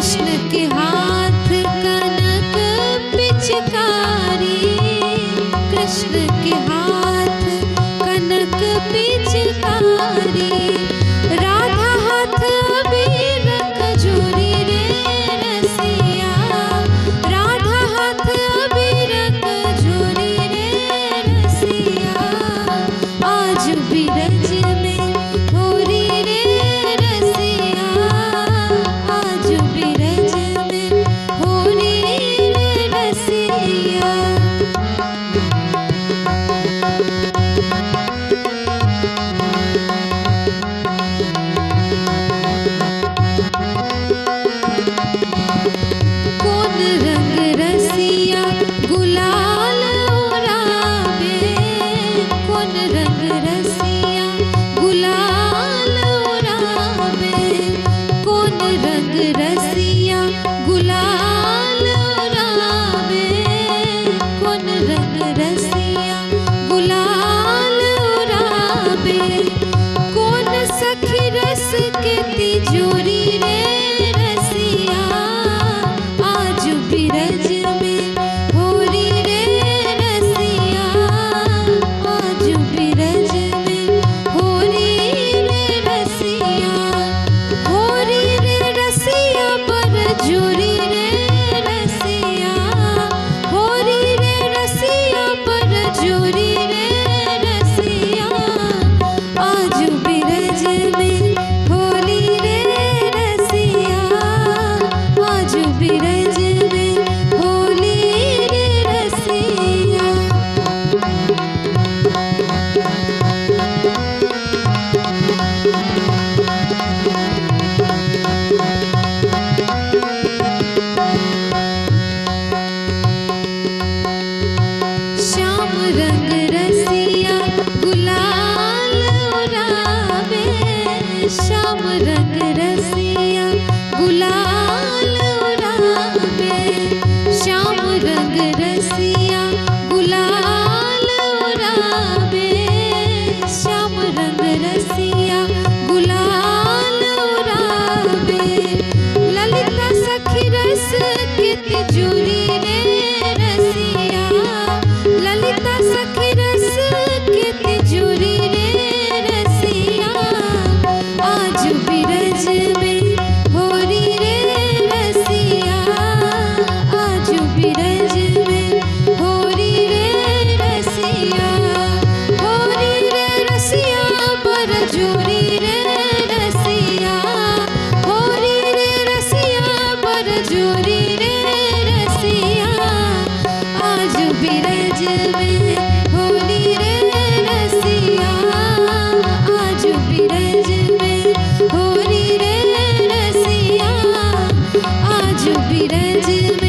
कृष्ण के हाथ कनक पिचकारी, कृष्ण के हाथ कनक पिचकारी, राधा हाथ अबीर खजूरी रे रसिया, राधा हाथ अबीर खजूरी रे रसिया, आज बिरज में होरी रे रसिया, आज बिरज में होरी रे रसिया। कौन रंग रसिया गुलाल उड़ावे, कौन रंग रसिया गुलाल उड़ावे, कौन रंग रसिया गुलाल उड़ावे, कौन रंग रसिया गुलाल उड़ावे, कौन सखी रस के तिजोरी रे रसिया, आज बिरज में होरी रे रसिया, आज बिरज में होरी रे रसिया, होरी रे रसिया पर जोरी रे रसिया, होरी रे रसिया पर जोरी रे रसिया, आज बिरज में होली रे रसिया, आज बिरज में होली रे रसिया। श्याम रंग रसिया गुलाल उड़ावे, श्याम रंग रसिया गुलाल उड़ावे, श्याम रंग रसिया गुलाल उड़ावे, श्याम रंग रसिया गुलाल उड़ावे, ललिता सखी रस के तिजोरी रे रसिया, ललिता सखी रस के तिजोरी रे रसिया, आज बिरज में होरी रे रसिया, आज बिरज में होरी रे रसिया, होरी रे रसिया पर जोरी रे रसिया, होरी रे रसिया पर जोरी रे रसिया, आज बिरज में होली रे रसिया, आज बिरज में होली रे रसिया, आज बिरज में।